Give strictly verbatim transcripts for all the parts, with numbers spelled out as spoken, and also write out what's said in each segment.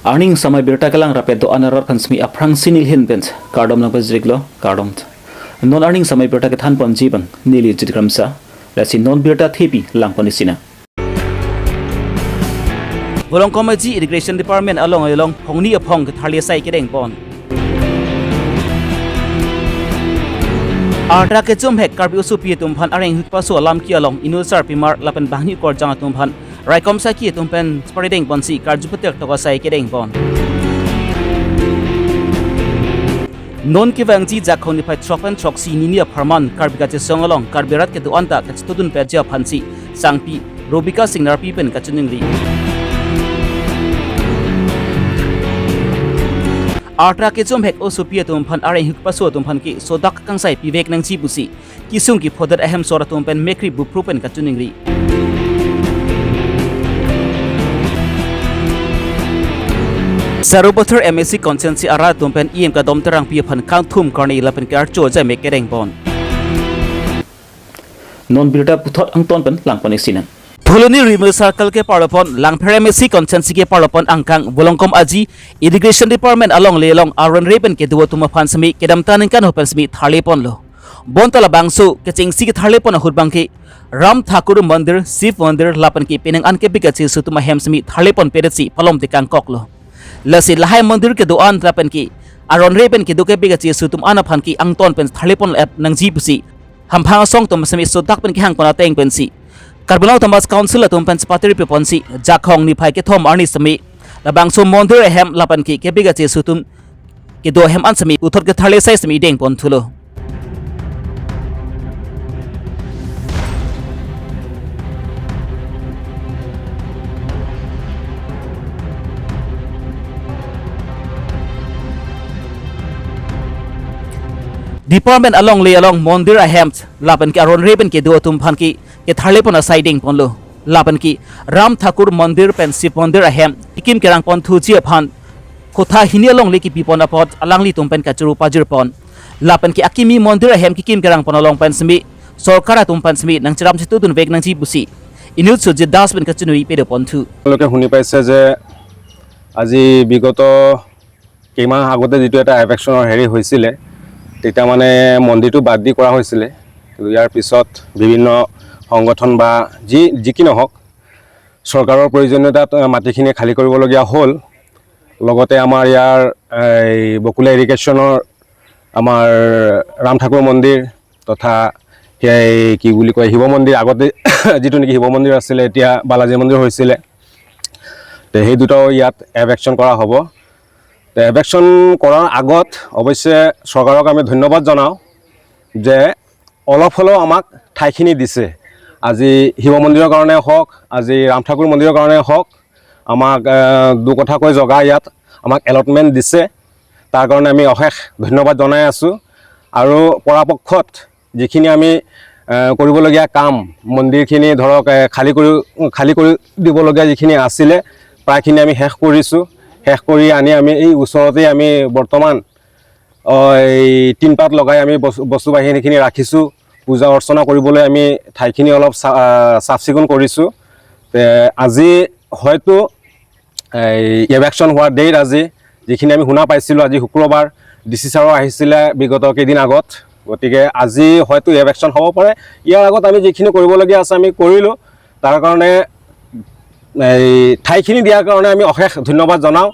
Arni ingsamai birta kelang rapet do-an arat aphan simi aphrangsi neli ahin pen kardom nangpajirlo, kardom. Non arni ingsamai birta kethan ponji abang neli Jit Kramsa, lasi non birta thepi lang pon isi nang. Volongkom Aji Irrigation Department along along phongni aphong ketharli asai kedeng pon. Arta kechomhek Karbi osopi atum aphan areng hukpaso alam ke along inut sarpimar lapen banghini korjang atum aphan raikom saki atum pen chepari deng ponsi karju patek tok asai kedeng pon. Non kevangji Jakhong niphai throk pen throksi nini apharman Karbi kachesong along Karbi arat kedo-an ta kachetudun peji aphansi sangpi Robika Singnarpi pen kachiningri. Arta kechomhek osopi atum aphan areng hukpaso atum aphan ke sodak kangsai pivek nangji pusi kesung kephodet ahemsor atum pen mekri bupru pen kachiningri. Sarupathar M A C constituency arat atum pen E M Kadom Terangpi aphan kangthum karni lapen ke archo jamek kedeng pon. Non birta puthot angton pen lang pon isi nang. Phuloni Rimu Circle keparlo pon, Langpher M A C constituency keparlo pon angkang Volongkom Aji Irrigation Department along le along aron re pen kedo atum aphan simi kedamtang ningkan ho pen simi tharli ponlo. Bonta labangso kechengsi ketharli pon ahut abang ke Ram Thakur Mandir, Shiv Mandir lapen ke penang an kebikachi sutum ahem simi tharli pon pedetsi palom tekang koklo. Lasi lahai mandir kedo-an lapen ke aron re pen kedo kebikachi sutum an aphan ke angton pen tharli pon et nangji pusi hamphang asong atum simi sodak pen kehang pon ateng pensi Karbi Anglong Autonomous Council atum pen chepatiri pi ponsi Jakhong niphai kethom arni simi labangso mandir ahem lapen ke kebikachi sutum kedo ahem an simi puthot ketharli asai simi deng pon thulo. Department along le along mandir ahem lapen ke aron re pen kedo atum aphan ke ketharli pon asai deng ponlo. Lapen ke Ram Thakur Mandir pen Shiv Mandir ahem kekim kerang pon thuji aphan kotha hini along le kipi pon apot alanglitum pen kachuru pajir pon. Lapen ke akimi mandir ahem kekim kerang pon along pen simi sorkar atum pen simi nangcheram chetudun vek nangji pusi inut Sujit Das pen kachinui pedo pon thu. আপোনালোকে শুনি পাইছে যে আজি বিগত কেইমাহ আগতে যিটো এটা এভেকশ্যনৰ হেৰি হৈছিলে, তেতিয়া মানে মন্দিৰটো বাদ দি কৰা হৈছিলে। কিন্তু ইয়াৰ পিছত বিভিন্ন সংগঠন বা যি, যি কি নহওক, চৰকাৰৰ প্ৰয়োজনীয়তাত, আহ, মাটিখিনি খালী কৰিবলগীয়া হ'ল। লগতে আমাৰ ইয়াৰ, এই বকুলা ইৰিগেশ্যনৰ আমাৰ ৰাম ঠাকুৰ মন্দিৰ তথা সেই কি বুলি কয়, শিৱ মন্দিৰ, আগতে যিটো নেকি শিৱ মন্দিৰ আছিলে, এতিয়া বালাজী মন্দিৰ হৈছিলে। তে সেই দুটাও ইয়াত এভেকশ্যন কৰা হ'ব। তে এভেকশ্যন কৰাৰ আগত অৱশ্যে চৰকাৰক আমি ধন্যবাদ জনাওঁ যে অলপ হ'লেও আমাক ঠাইখিনি দিছে। আজি শিৱ মন্দিৰৰ কাৰণে হওক, আজি ৰাম ঠাকুৰ মন্দিৰৰ কাৰণে হওক, আমাক, এ, দুকঠাকৈ জেগা ইয়াত আমাক এলটমেণ্ট দিছে। তাৰ কাৰণে আমি অশেষ ধন্যবাদ জনাই আছোঁ। আৰু পৰাপক্ষত যিখিনি আমি, এ, কৰিবলগীয়া কাম, মন্দিৰখিনি ধৰক, এ, খালী কৰি, খালী কৰি দিবলগীয়া যিখিনি আছিলে, প্ৰায়খিনি আমি শেষ কৰিছোঁ। শেষ কৰি আনি আমি এই ওচৰতেই আমি বৰ্তমান, অ, এই টিনপাত লগাই আমি বস্তু, বস্তু বাহিনীখিনি ৰাখিছোঁ। পূজা অৰ্চনা কৰিবলৈ আমি ঠাইখিনি অলপ চা-, আ, চাফ চিকুণ কৰিছোঁ। তে আজি হয়তো এই ইভেকশ্যন হোৱাৰ ডেট আজি, যিখিনি আমি শুনা পাইছিলোঁ, আজি শুক্ৰবাৰ, ডি চি ছাৰো আহিছিলে বিগত কেইদিন আগত। গতিকে আজি হয়তো ইভেকশ্যন হ'ব পাৰে। ইয়াৰ আগত আমি যিখিনি কৰিবলগীয়া আছে, আমি কৰিলোঁ। তাৰ কাৰণে এই ঠাইখিনি দিয়াৰ কাৰণে আমি অশেষ ধন্যবাদ জনাওঁ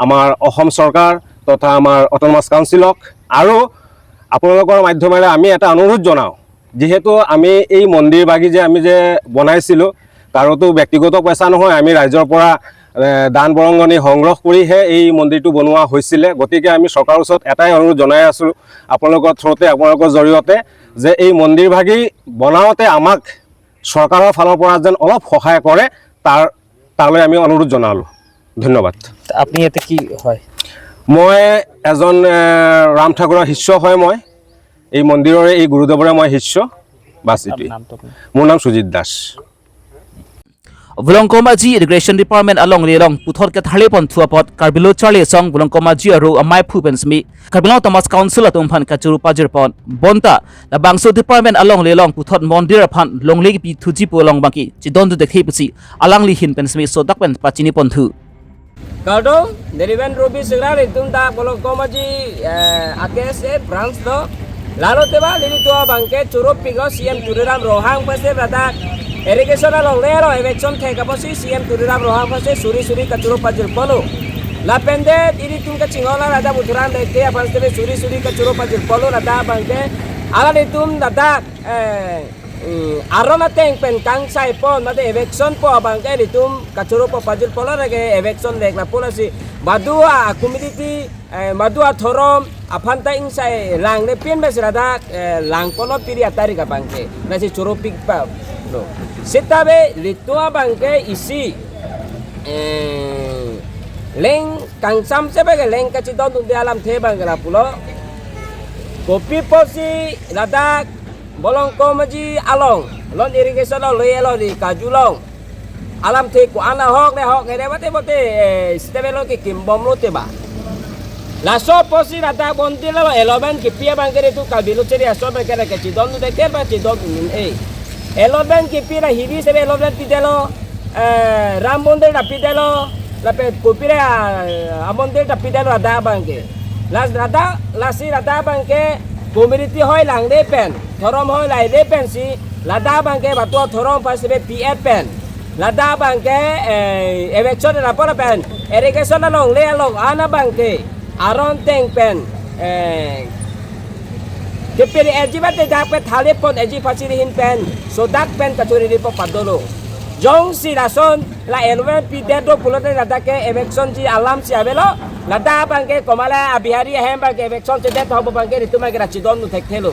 আমাৰ অসম চৰকাৰ তথা আমাৰ অট'নমাছ কাউন্সিলক। আৰু আপোনালোকৰ মাধ্যমেৰে আমি এটা অনুৰোধ জনাওঁ, যিহেতু আমি এই মন্দিৰ ভাগি যে আমি যে বনাইছিলোঁ, কাৰোতো ব্যক্তিগত পইচা নহয়, আমি ৰাইজৰ পৰা, এ, দান বৰঙণি সংগ্ৰহ কৰিহে এই মন্দিৰটো বনোৱা হৈছিলে। গতিকে আমি চৰকাৰৰ ওচৰত এটাই অনুৰোধ জনাই আছোঁ, আপোনালোকৰ থ্ৰুতে, আপোনালোকৰ জৰিয়তে, যে এই মন্দিৰ ভাগি বনাওঁতে আমাক চৰকাৰৰ ফালৰ পৰা যেন অলপ সহায় কৰে, তাৰ, তালৈ আমি অনুৰোধ জনালোঁ। ধন্যবাদ। আপুনি ইয়াতে কি হয়? মই এজন, এ, ৰাম ঠাকুৰৰ শিষ্য হয় মই। এই মন্দিৰৰে, এই গুৰুদেৱৰে মই শিষ্য। বাছ, এইটোৱেই। আপোনাৰ নামটো আপুনি? মোৰ নাম সুজিত Das. Volongkom Aji Irrigation Department along le along puthot ketharli pon thu apot Karbi Lo Charli Asong Volongkom Aji aro amei aphu pen simi Karbi Anglong Autonomous Council atum aphan kachuru pajir pon. Bonta labangso department along le along puthot mondir aphan longle kipi thuji pu along abang ke chedondun thekthe pusi alangli ahin pen simi sodak pen pachini pon thu. Kardom, neli pen Ruby Singnar, itum ta Bolongkom Aji, eh, A K S A branch do. Lalo te ba, nelitum abang ke choro piklo C M Tuliram Ronghang aphansi ladak irrigation along le aro eviction thek apotsi C M Tuliram Ronghang aphansi suri suri kachoro pajirpolo. Lapen det ilitum kachinghon la Raja Buthuram Lekthe aphansi suri suri kachoro pajirpolo ladak abang ke. Alanglitum ladak, eh, mm, aron ateng pen kangsai pon mate eviction po abang ke ilitum kachoro po pajirpolo, lake eviction vek lapu lasi madu a community, eh, madu a thorom aphan ta ingsai lang le pin bes ladak, eh, lang kono piri atarik abang ke. Lasi choro pik pa lo. Seta be ilitum abang ke isi, eh, leng kangsam se be ke leng kachidondunde alamthe abang ke lapulo. Kopi apotsi ladak Bolongkom Aji along, lon irrigation along, le along, di kaju along alamthe ko-an ahok le ahok here bate bate, eh, seta be lo kekim bomlo te ba. Laso apotsi ladak mondir lo allotment kipi abang ke itum Karbi Lo Cheri Aso abang ke kachidondunde ke ba chidondun e. Allotment kipi la hidi se be allotment pidetlo, eh, Ram Mondir ta pidetlo, lapen kopi ra, eh, amondir ta pidetlo ladak abang ke. Las ladak, lasi ladak abang ke community hoi lang le pen, thorom hoi lang le pensi ladak abang ke batu thorom aphansi be P F pen ladak abang ke, eh, eviction lapu lapen irrigation along le along an abang ke aron ateng pen, eh, kepiri eji bate dak pe thali pon eji aphansi rihin pen sodak pen kachori ripo padolo. Jongsi lason la allotment pidet do pulote ladak ke eviction ji alam si avelo, ladak abang ke komat la a Bihari ahem abang ke eviction chedet ho abang ke itum abang ke kachidondun thekthelo.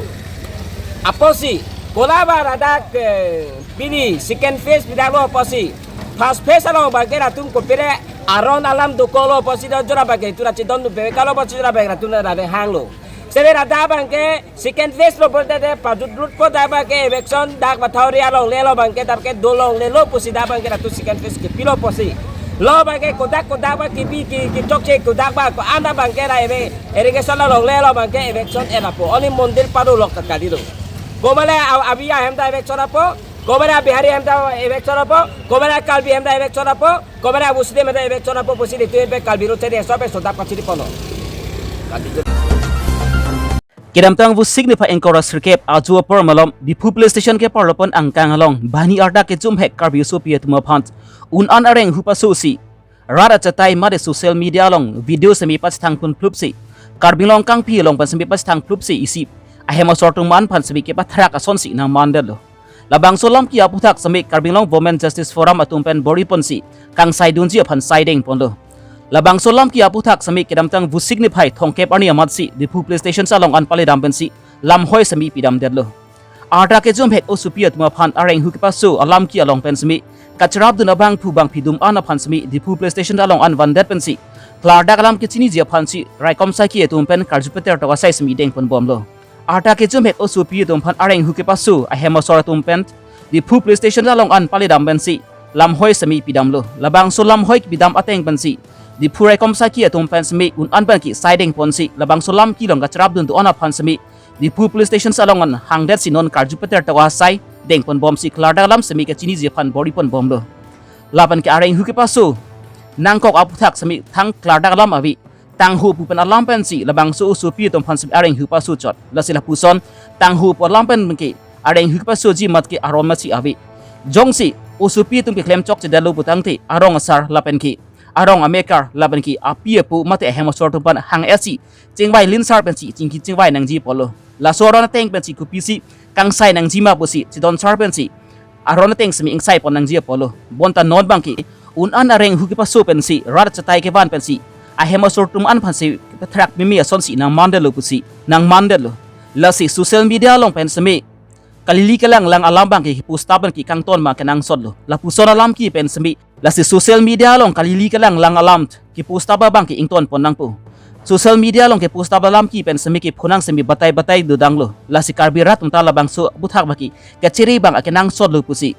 Apotsi kola ba ladak, eh, pini second phase pidetlo apotsi first phase along abang ke latum kopi ra aron alam dokoklo apotsi do jora abang ke itum kachidondun pekalo apotsi jora abang ke latum ra hanglo. Seta ladak abang ke second phase lo pulote pajut lut po dak abang ke eviction dak Pathauri along le along abang ke dak ke dolonglelo pusi dak abang ke latum second phase kipilo apotsi. Lo abang ke kodak kodak ba kipi ki, kichokche kodak ba ko-an abang ke ra eve irrigation along le along abang ke eviction e lapo. Only mondir pado lok ta kali do. Komat la a-, Abi ahem ta eviction apo, komat la Bihari ahem ta eviction apo, komat la Karbi ahem ta eviction apo, komat la Muslim ahem ta eviction apo pusi itum pen Karbi Lo Cheri Aso pen sodak pachiri ponlo. Kedamtang Vosik niphai ingkoi ra sirkep ajo apor malom Diphu Police Station keparlo pen angkang along banghini arta kejum hek Karbi osopi atum aphan un-an areng hu paso si rat achatai mate social media along video semi pachethang pun phlup si Karbi Anglong kangpi along pen semi pachethang phlup si isi ahem asor atum an aphan semi kepathrak ason si nangmandetlo. Labangso alam ke aputhak semi Karbi Anglong Women Justice Forum atum pen bor-i ponsi kangsai dunji aphan sai deng ponlo. Labangso alam ke aputhak semi kedamtang Vosik niphai thomkep arni amat si Diphu Police Station along an pale dam pensi lamhoi semi pidamdetlo. Arta kejum hek osopi atum aphan areng hu kepaso alam ke along pen semi kacharapdun abangphu bangphi atum an aphan semi Diphu Police Station along an vandet pensi klardak alam kechiniji aphansi raikom saiki atum pen karju peter tok asai semi deng ponbomlo. Arta kejum hek osopi atum aphan areng hu kepaso ahem asor atum pen Diphu Police Station along an pale dam pensi lamhoi semi pidamlo. Labangso lamhoi pidam ateng pensi Diphu raikom saiki atum pen semi un-an abang ke sai deng ponsi labangso alam ke along kacharapdun do-an aphan semi Diphu Police Station along an hangdet si non karju peter tok asai deng ponbomsi klardak alam semi kechiniji aphan bor-i ponbomlo. Lapen ke areng hu kepaso nangkok aputhak semi thang klardak alam ave. Tangho pu pen alam pensi labangso osopi atum aphan semi areng hu paso chot. Lasi lapuson tangho pu alam pen ke areng hu pasoji amat ke aron amatsi ave. Jongsi osopi atum keklem chokchedetlo putangte arong asar lapen ke arong amekar lapen ke api apo mate ahem asor atum aphan hang-etsi chingvai linsar pensi chingki chingvai nangji apotlo. Laso aron ateng pensi kopisi kangsai nangji ma pusi chidon sar pensi aron ateng semi ingsai pon nangji apotlo. Bonta non abang ke un-an areng hu kepaso pensi rat achatai kevan pensi ahem asor atum an aphansi pathrak mimi ason si nangmandetlo pusi nangmandetlo. Lasi social media along pen semi kalili kelang lang alam abang ke post abang ke kangton ma kenangsotlo. Lapuson alam ke pen semi lasi social media along kalili kelang lang alam ke post abang ke ington pon nangpo. Social media along ke post alam ke pen semi ke phonang semi batai batai dodanglo. Lasi Karbi rat atum ta labangso aputhak abang ke kachere abang akenangsotlo pusi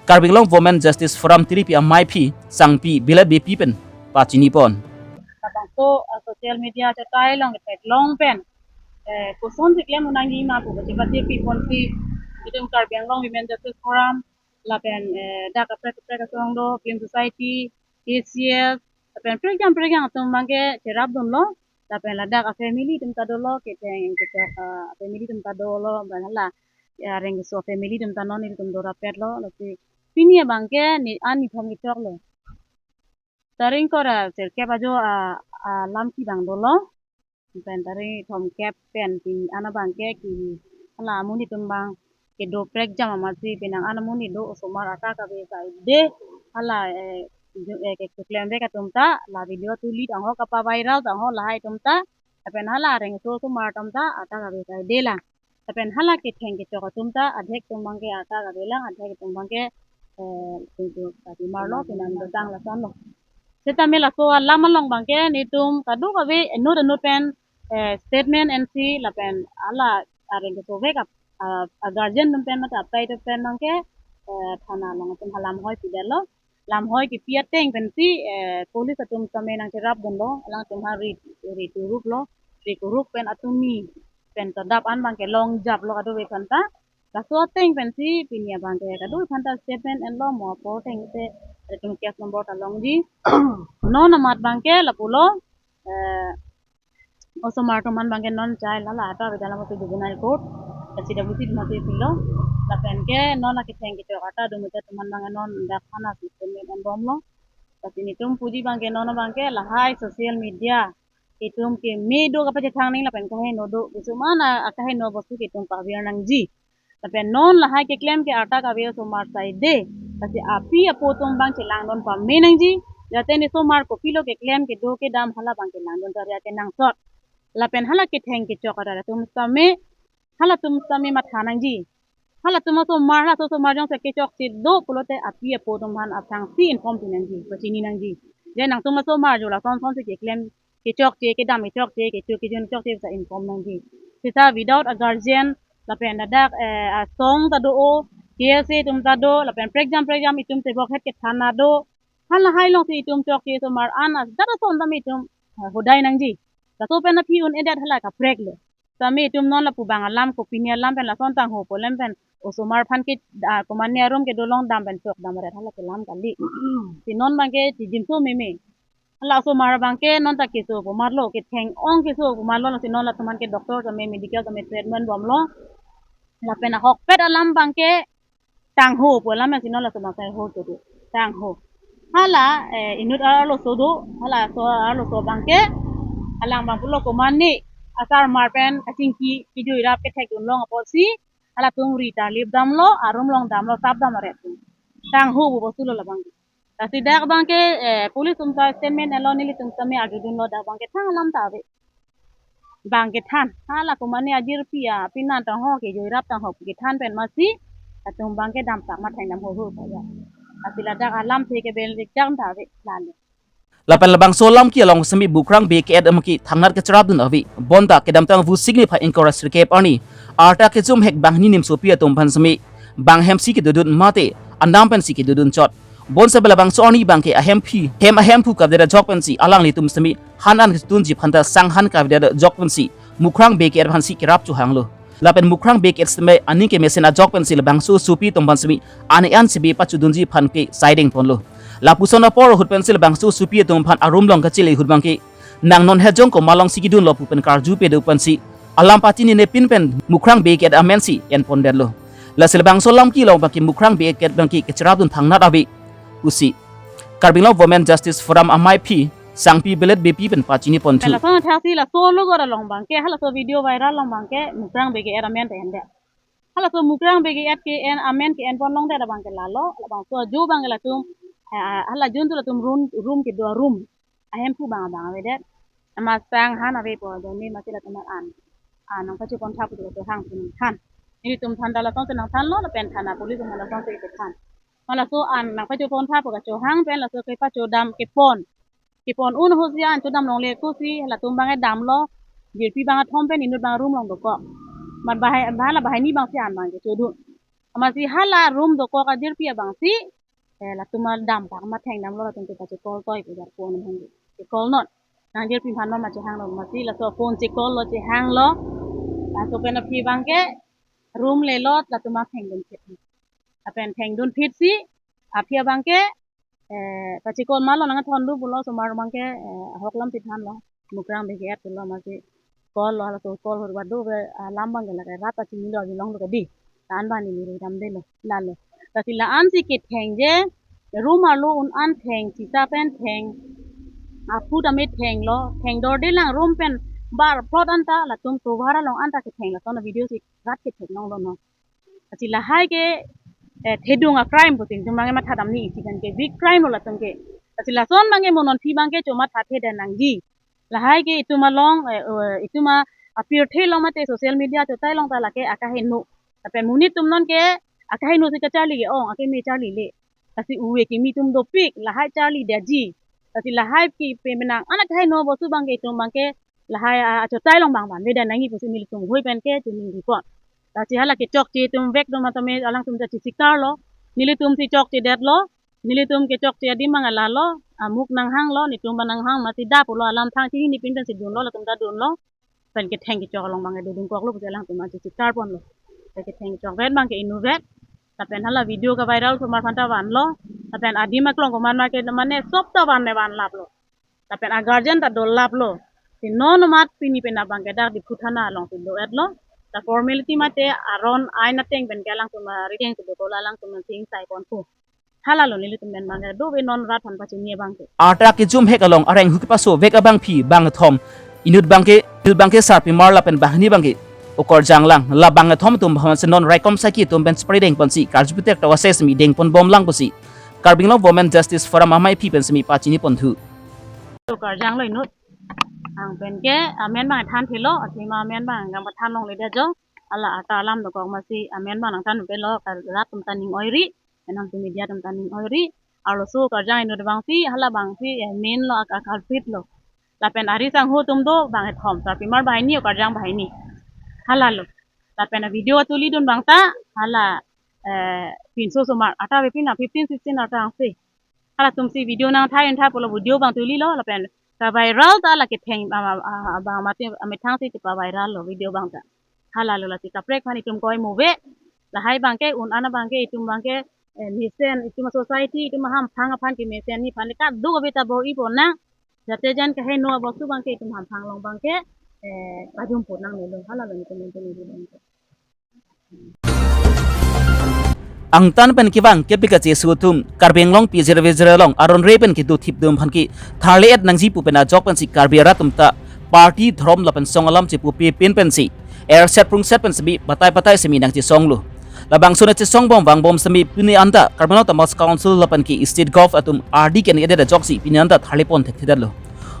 Karbi Anglong Women Justice Forum tiripi amaiphi Sangpi Bilet Beypi pen pachini pon. Labangso, ah, social media achatai along theklong pen, eh, koson si klem un nangji ma pu kachepathepi ponsi itum Karbi Anglong Women Justice Forum lapen, eh, dak kaprek kaprek asong do, Film Society, K C S, Pen prekjam prekjam atum abangke cherapdunlo. Lapen ladak a family atum ta dolo, ketheng kechok a family atum ta dolo, pen hala areng keso family atum ta non ilitum dorapetlo. Lasi pini abangke ni an ni thom kechoklo. Tarik ingkoi ra sirkep ajo a, a lamki abang dolo. Pen tarik thomkep pen pini an abangke ke hala amonit atum abang kedo prekjam amatsi penang an amonit do osomar atak ave saide hala, eh, ju-, eh, ke, keklemvek atum ta la video tulit anghok apa viral ta anghok lahai atum ta. Lapen hala areng keso osomar atum ta atak ave saide lang. Lapen hala ketheng kechok atum ta adhek atum abangke atak ave lang, adhek atum abangke, eh, pintu tati marlo, pinang dotang lasonlo. Setame laso alam along abangke netum kadokave inut inut pen, eh, statement ensi lapen hala areng kesovek ap-, a, a guardian atum pen mate apai atum pen abangke, eh, thana along atum halam hoi pidetlo. Lam hoi kepi ateng pensi, eh, police atum setame nangcherapdunlo, alangtum ha ri, ri turuklo, ri turuk pen atum ni pen tadap an abangke longjaplo kadokave aphanta. Laso ateng pensi pini abangke kadokave aphanta statement enlo mo apor ateng te atum case number ta longji. Non amat abangke lapulo, eh, osomar atum an abangke non chai lala ata avedet lama ke juvenile court, ka C W C atum aphi pilo. Lapen ke non aketheng kechok ata dumeta atum an abangke non dak thana statement enbomlo. Lasi netum puji abangke non abangke lahai social media itum keme do kapachethang nangji lapen kaheno do, bisumana akaheno bostu ke itum pavir nangji. Lapen non lahai keklem ke atak ave osomar saide. Lasi api apo atum abang chelangdun pame nangji. Jate ne osomar kopilo keklem kedo kedam hala abangke langdun taria kenangsot. Lapen hala ketheng kechok arat atum setame, halatum setame matha nangji. Halatum osomar, halaso osomar jongsi kechokche do pulote api apo atum aphan aphrangsi inform pi nangji, pachini nangji. Je nangtum osomar jo lason sonsi keklem kechokche, kedam kechokche, kecho kejun kechokche sa inform nangji. Seta without a guardian, lapen ladak, eh, asong ta do-o, K S A atum ta do, lapen prekjam prekjam itum tebok het kethana do. Halahai alongsi itum chokche osomar an asdat ason setame itum, eh, hodai nangji. Laso pen aphi un-edet hala kapreklo. Setame itum non lapu abang alam kopine alam pen lason tangho pu alam pen osomar aphan ke, ah, komane arum kedo along dam pen chokdam ret hala kelam kali. Si non abangke chijinso meme. Hala osomar abangke non ta keso pu marlo, ketheng ong keso pu marlo, lasi non latum aphan ke doctor setame medical setame treatment bomlo. Lapen ahokpet alam abangke tangho pu alam si non laso abangke ho to do. Tangho. Hala, eh, inut arloso do, halaso arloso abangke, halang abang pulo komane asarmar pen kachingki kejui rap kethekdun long apotsi, halatum ri ta lip damlo, arum along damlo, sap dam aret. Tangho pu bostulo labang. Lasi dak abangke, eh, police atum ta statement enlo, nelitum setame arjudunlo, dak abangke thang alam ta ave. Abangke than, hala komane ajirpi apinan tangho kejui rap tangho kethan pen amatsi, atum abangke damtak mathang dam ho ho pa ya. Lasi ladak alamthe ke bel dik jam ta ave lale. Lapen labangso alamki along setame Mukrang Bey ke-et amatsi thangnat kacherapdun ave. Bonta kedamtang Vosik niphai ingkoi ra sirkep arni arta kejum hek banghini nimsopi atum aphan setame bang hemsi kedodun mate andam pensi kedodun chot. Bonseta labangso arni abangke ahemphi, hem ahemphu kavedet ajok pensi alanglitum setame han an ketunji aphanta sang han kavedet ajok pensi Mukrang Bey ke-et aphansi kerap chohanglo. Lapen Mukrang Bey ke-et setame aning kemesen ajok pensi labangso osopi atum aphan setame ane an sebe pachodunji aphan ke saideng ponlo. Lapuson apor ahut pensi labangso osopi atum aphan arum along kachele ahut abangke nang non hejong komat alongsi kedunlo pu pen karju pedo pensi alam pachinine pin pen Mukrang Bey ke-et amensi enpondetlo. Lasi labangso alamki along abangke Mukrang Bey ke-et abangke kacherapdun thangnat ave pusi Karbi Anglong Women Justice Forum amaiphi Sangpi Belet Beypi pen pachini pontu. Lason athaksi laso logot along abangke, halaso video viral along abangke Mukrang Bey ke-et amen ta endet. Halaso Mukrang Bey ke-et ke-en amen ke-en pon longdet abangke lalo, labangso ajo abangke latum, eh, hala juntu latum room, room kedo room ahemphu abang abang avedet. Amat sang han avepo, jonni amatsi latum an. An nangpacho pontha pu kachohang pu nangthan. Nelitum than ta lasonsi nangthanlo, lapen thana police atum lasonsi kethan. Halaso an nangpacho pontha pu kachohang pen laso kepachodam kepon. Kepon un ahutsi an chodam longle kosi, halatum abang damlo, jirpi abang athom pen inut abang room along dokok. Mat bahai, hala bahaini abangsi an abang kechodun. Amatsi hala room dokok ajirpi abangsi, eh, latum dampak mathang damlo, latum kepachecall toi pu jar phone hang. Checall non. Nang jirpi aphan non ma chehanglo, amatsi laso phone checall lo, chehanglo. Laso pen aphi abangke room lelot latum athengdun phit. Lapen thengdun phitsi aphi abangke Eh, pachikol malo nang thon du pulo osomar abangke, eh, ahok lam si thanlo. Mukrang bege et pulo masi call lo, halaso call hor badu be, ah, lam abangke lake rat pachini lo, along lo kedi. Tan bani ni ri damde lo, lalo. Lasi la-an si kethengji, room arlo un-an theng, sisa pen theng, aphu tame thenglo, thengdorde lang room pen bar plot anta, latum tovar along anta ketheng, lason video si rat kethek nong lo no. Lasi lahai ke, eh, thedung a crime pusi itum abangke matha damji, isi pen ke big crime lo latum ke. Lasi lason abangke mo non aphi abangke chomatha theda nangji. Lahai ke itum along, eh, eh, itum a, apirthe along mate social media achotai along ta lake akaheno. Lapen monit atum non ke akaheno si kacharli ke-ong, akeme charlile. Lasi uve kimi atum dopik, lahai charli daji. Lasi lahai ke pemenang an akaheno bosu abangke itum abangke lahai, ah, achotai along abang vanve dan nangji pusi nelitum hui pen ke choningri pon. Lasi hala kechokche atum vek do matame alangtum ta chisikarlo. Nelitum si chokchedetlo. Nelitum kechokche adim abang lalo, amuk nanghanglo, netum abang nanghang mati da pulo, alam thang chini pin pen si dunlo, latum ta dunlo. Pen ketheng kechok along abang dodun koklo pusi alangtum achisikar ponlo. Pen ketheng kechok vet abangke inutvet. Lapen hala video ke viral osomar aphan ta vanlo. Lapen adim aklong komat ma ke mane sop ta van ne vanlaplo. Lapen a guardian ta dolaplo. Si non amat pini pen abangke dak Diphu thana along si do-etlo. Ta formality mate aron ain ateng pen ke alangtum arideng si do ko, alangtum si ingsai ponpo. Halalo nelitum pen abangke dove non rat aphan pachini abangke. Arta kejum hek along areng hu kepaso vek abangpi bangkethom. Inut abangke, pil abangke sarpimar lapen banghini abangke okarjang lang. La bangkethom atum aphan si non raikom saki atum pen chepari deng ponsi karju puthek tok asai semi deng pon bomlang pusi Karbi Anglong Women Justice Forum amaiphi pen semi pachini ponthu. Okarjang lo inut. Ang pen ke amen abang thanthelo, athema amen abang nangpathan longle da jo. Hala arta alam dokok masi amen abang nangthan pelo, ka rat atum ta ning oiri, enam tu media atum ta ning oiri. Arloso okarjang inut abang si, hala abang si, eh, main lo, ak-, a culprit lo. Lapen ari sangho atum do bangkethom, sarpimar banghini, okarjang banghini. Halalo. Lapen a video tulidun abang ta, hala, eh, pinso osomar, arta ave pina fifteen, sixteen arta angse. Halatum si video nangthai, nangthai pulo video abang tulilo, lapen ka viral ta la ketheng, ah, ah, ah, abang mati, amethang si chepa viral lo video abang ta. Halalo lasi kaprek aphan itum koi move, lahai abangke, un-an abangke, itum abangke, eh, mesen, itum society, itum hamphang aphan kemesen ni aphan kadokave ta bor-i pon nang, jate jan kaheno abostu abangke, itum hamphang along abangke, eh, pajum pon nangnelo, halalo itum itum itum. Angtan pen kevang kebi kacheso atum, Karbi Anglong P G reservation along aron re pen kedo thip dum aphan ke tharle-et nangji pu pen ajok pensi Karbi arat atum ta party, dhorom lapen song alam chepupe pin pensi erset prungset pen semi batai batai semi nangchesonglo. Labangso nangchesong bom vang bom semi pini anta Karbi Anglong Autonomous Council lapen ke State Gov atum ardi ken edet ajoksi pini anta tharle pon thekthedetlo.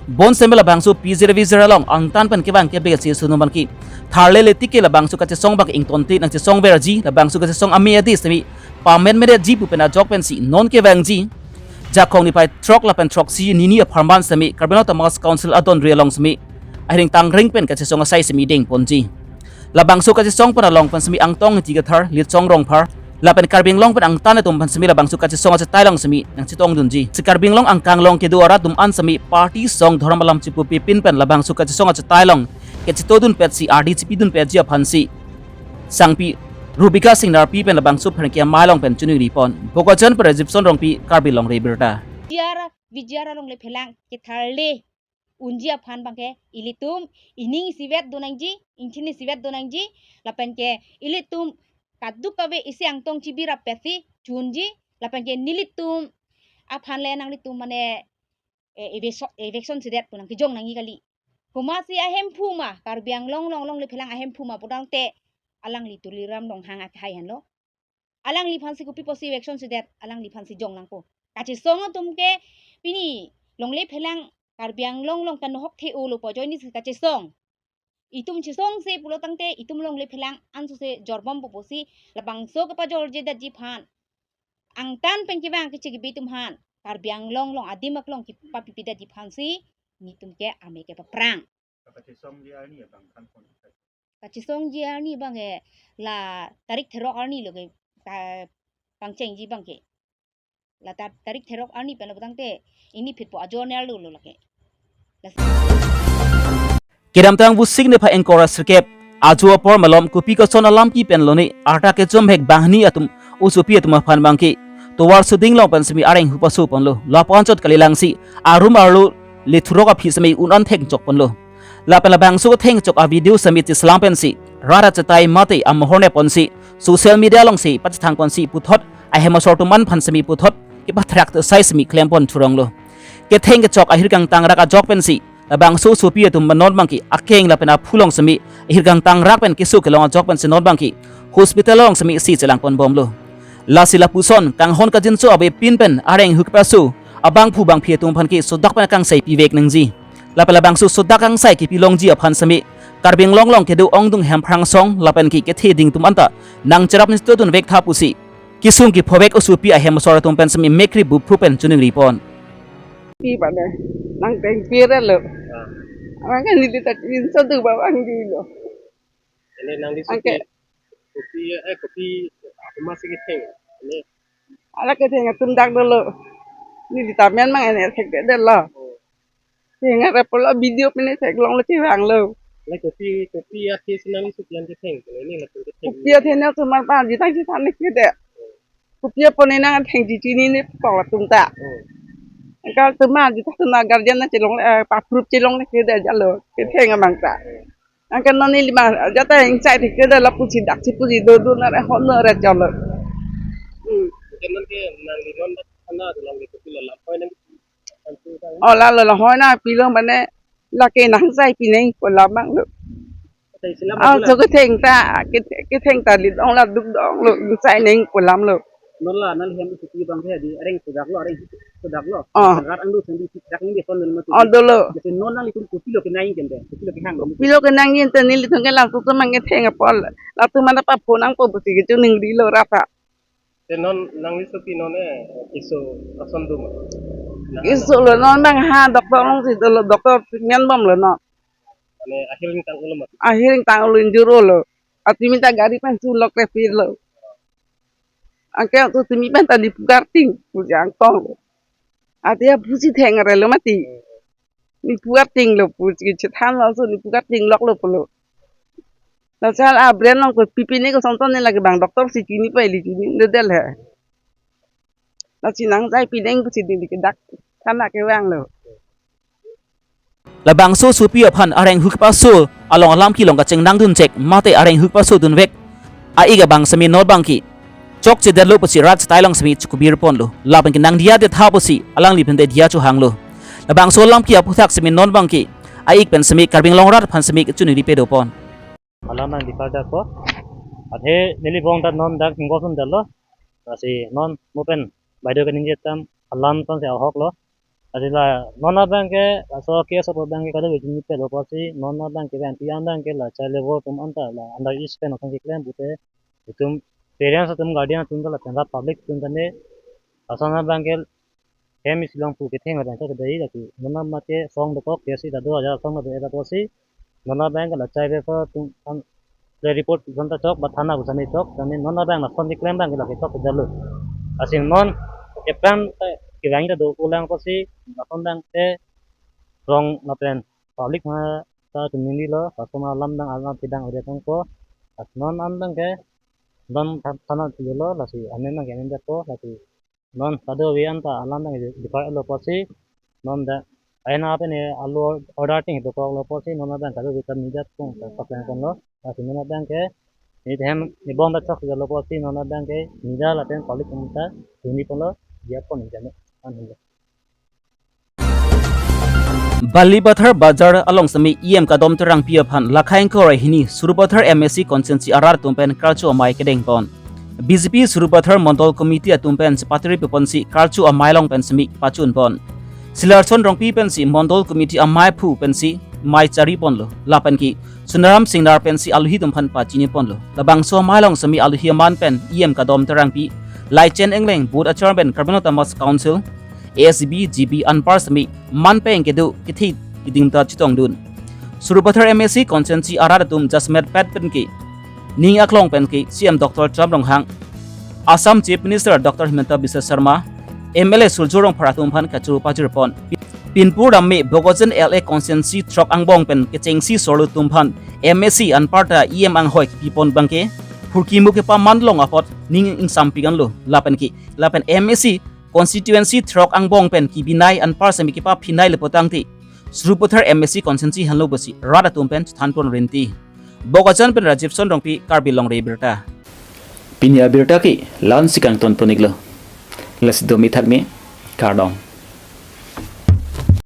Bonseme labangso P G reservation along angtan pen kevang kebi kacheso atum aphan ke tharlele tik ke labangso kachesong abang ingtonte nangchesongverji, labangso kachesong ame adi semi pamenmedetji pu pen ajok pensi non kevangji Jakhong niphai throk lapen throksi nini apharman semi Karbi Anglong Autonomous Council adon re along semi ahireng tangring pen kachesong asai semi deng ponji. Labangso kachesong pen along pen semi Angtong Ingti Kathar, Litsong Rongphar, lapen Karbi Anglong pen angtan atum pen semi labangso kachesong achetai along semi nangchetongdunji. Si Karbi Anglong angkang along kedo arat atum an semi party, song, dhorom alam chepupe pin pen labangso kachesong achetai along kachetongdun petsi ardi chepidun petji aphansi sangpi Rubika Singnarpi pen labangso pherangke amei along pen choningri pon. Bokajan pen Rajibson Rongpi, Karbi Longri Abirta. Vidyadhar, Vidyadhar alongle phelang ketharle unji aphan abangke ilitum ining isivet do nangji, ingchin isivet do nangji, lapen ke ilitum kadokave isi angtong chibi rap petsi chunji, lapen ke nelitum aphan le nanglitum mane, eh, eviction, eviction sidet pu nangkejong nangji kali. Komatsi ahemphu ma, Karbi Anglong along, alongle phelang ahemphu ma pudangte alangli Tuliram Ronghang akhai henlo. Alangliphansi kopi pusi eviction sidet, alangliphansi jong nangpo. Kachesong atum ke pini longle phelang Karbi Anglong along kanohok the-olo pu ajoine si kachesong. Itum chesongse pulo tangte itum longle phelang ansose jorbompo pusi labangso kepajorjedetji aphan, angtan pen kevang keche kebi atum aphan, Karbi Anglong along adim aklong kepapipidetji aphansi nelitum ke ame kepaphrang. Kachesongji arni abang than pon. Kachesongji arni abang, eh, la tarik therok arni lo ke, ta-, pangchengji abangke. La ta-, tarik therok arni pen lo pudangte, ini phit pu ajo nerlo lo lake. La Kedamtang Vosik niphai ingkoi ra sirkep, ajo apor malom kopi koson alam kipen lone, arta kechom hek banghini atum, osopi atum aphan abangke tovar suding along pen semi areng hu paso ponlo. Lapu anchot kalilang si arum arlo lethurok aphi semi un-an thengchok ponlo. Lapen labangso thengchok a-video semi cheselam pensi rat achetai mate amohor ne ponsi social media alongsi pachethang ponsi puthot ahem asor atum an aphan semi puthot kepathrak te sai semi klem pon thuronglo. Ketheng kechok ahir kangtang rak ajok pensi labangso sopi atum non abangke akeng lapen aphu along semi ahir kangtang rak pen keso kelong ajok pensi non abangke hospital along semi si chelang pon bomlo. Lasi lapuson kanghon kajinso avepin pen areng hu kepaso abangphu bangphi atum aphan ke sodak pen kangsai pivek nangji. Lapen labangso sodak kangsai kepi longji aphan semi Karbi Anglong along kedo ongdung Hemprang asong lapen ke kethe ding atum anta nangcherap nisto dunvek tha pusi kesung kephovek osopi ahem asor atum pen semi mekri bupru pen choningri pon. Pi bane, nangteng pire lo. Ah. Abang kan neli ta inso tu ba bang di lo. Ini nangli sopi, angke, sopi, eh, kopi, apa masih ketheng? Ini ala ketheng atum dak dolo. Neli ta men mang ene thek de lo. Oh. Theng arep lo video pine theklonglo chevanglo. Like kopi, kopi ya ke sinang sopi an ketheng. Ini lah ketheng. Kopi ya thena atum an pa jita jita ne ke de. Kopi apon nang thengji chini ne pong latum ta. Hmm. Angke atum an jita atum an guardian na chelong, eh, pa proof chelong ne ke de jalo. Ketheng amang ta. Angke non neli ma jata ingsai thik ke de lapusi daksi pusi do do na re hon na re chalo. Hmm. Angke non ke nangli non dak thana tu nangli kopi la lam hoi nang. Oh, lalo lahoi na pilo mane lake nangsai pineng pu alam abang lo. Ata isi lam Ah, abang so ketheng ta, ketheng ta lit ong la duk dong lo, nangsai neng pu alam lo. Non la nangli hem sopi abang ke di areng sodak lo, areng sodak lo. Oh. Rat angdo sandi sik dak nang di son lo mati. Oh, dolo. Jadi non nanglitum kopilo kenangji ante, kopilo kehang. Pilo kenangji ante nelitum ke langsung tu mang ketheng apot. Latum an ta pa phone nangpo pusi kechoningri lo rata. Te non nangli sopi non eh keso ason dum. Nang keso lo non abang ha doctor alongsi dolo doctor treatment bomlo non. Ane ahir ingtang ulo mat. Ahir ingtang ulo injur ulo. Atimi ta gari pen sulok te pirlo. Angke tu timi pen ta Diphu Karting pusi angtong lo. Ati aphusi theng arelo mati. Diphu Karting lo pusi chethan lo so Diphu Karting lok lo pulo. Lasi la brain along kopi pine kosonton ne lake bang doctor si chini pai li chini de del he. Lasi nangsai pineng pusi di ke dak thana kevanglo. Labangso sopi aphan areng hu kepaso along alam kelong kachengnang dunchek mate areng hu kepaso dunvek a-ik abang semi non abangke chokchedetlo pusi rat achetai along semi chukubir ponlo. Lapen ke nangdiya det tha pusi alangli pen te diya chohanglo. Labangso alam ke aphuthak semi non abangke a-ik pen semi Karbi Anglong rat aphan semi choningri pado pon. Alam nang dikar dak ko. Athe neli bong dak non dak ingkosundetlo. Lasi non mo pen baideo kaningje atum alam ton si ahok lo. Lasi la non abangke laso case apot abangke kado chini pelo pusi non abangke bang pi an abangke la child labor atum anta la under age pen ason keklem pute itum parents atum guardian atum ta lapen rat public atum ta ne ason abangke hem isi along pu ketheng abang ta kedai lake non mate song dokok case ta do aja song do eta pusi non abangke la chai be pa tum an le report ison ta chok ba thana puson ta chok tame non abang lason keklem abangke lake chokchedetlo. Lasi non kepran ta kevang ta do ulang pusi lason abangke rong lapen public ma ta choningri lo, customer alam dang alam kedang ore tang ko. Lasi non an abangke non than-, thana chilo lasi amen abangke amen det ko lasi non kado ave anta alam dang dikar lo pusi non dak aina pen alo order ting dokok lo pusi non abang kado ave kan nijat kung ta pakleng kon lo. Lasi non abangke ni hem ni bong dak chokchedetlo pusi non abangke nijat lapen public atum ta chini ponlo dia pon nijat ne an helo. Balipathar Bazar along semi E M Kadom Terangpi aphan lakhai ingkoi ra hini Sarupathar M A C constituency arat atum pen karcho amei kedeng pon. B J P Sarupathar Mondol Committee atum pen chepatiri pi ponsi karcho amei along pen semi pachun pon. Silarson Rongpi pensi Mondol Committee amei aphu pensi mei chari ponlo. Lapen ke Sunaram Singnar pensi aluhi atum aphan pachini ponlo. Labangso amei along semi aluhi aman pen E M Kadom Terangpi, Laichen Engleng, Board Chairman Karbi Anglong Autonomous Council, A S B, G B anpar semi man pen kedo kethe keding ta chetongdun. Sarupathar M A C constituency arat atum jasemet pet pen ke ning aklong pen ke C M Doctor Tuliram Ronghang, Assam Chief Minister Doctor Himanta Biswa Sarma, M L A Surjya Rongphar atum aphan kachoro pajir pon. Pinpur Ramme Bokajan L A constituency throk angbong pen kechengsi sorlo atum aphan M A C anparta E M anghoi kepi pon abangke phurkimo kepaman long apot ning ingsampik anlo lapen ke lapen M A C constituency throk angbong pen kebinai anpar semi kepaphinai le putangte Sarupathar M A C constituency henlo pusi rat atum pen chethanpon rinti. Bokajan pen Rajibson Rongpi, Karbi Longri Abirta. Pini abirta ke la-ansi kangtonpon-iklo. Lasi domi thakmi, kardom.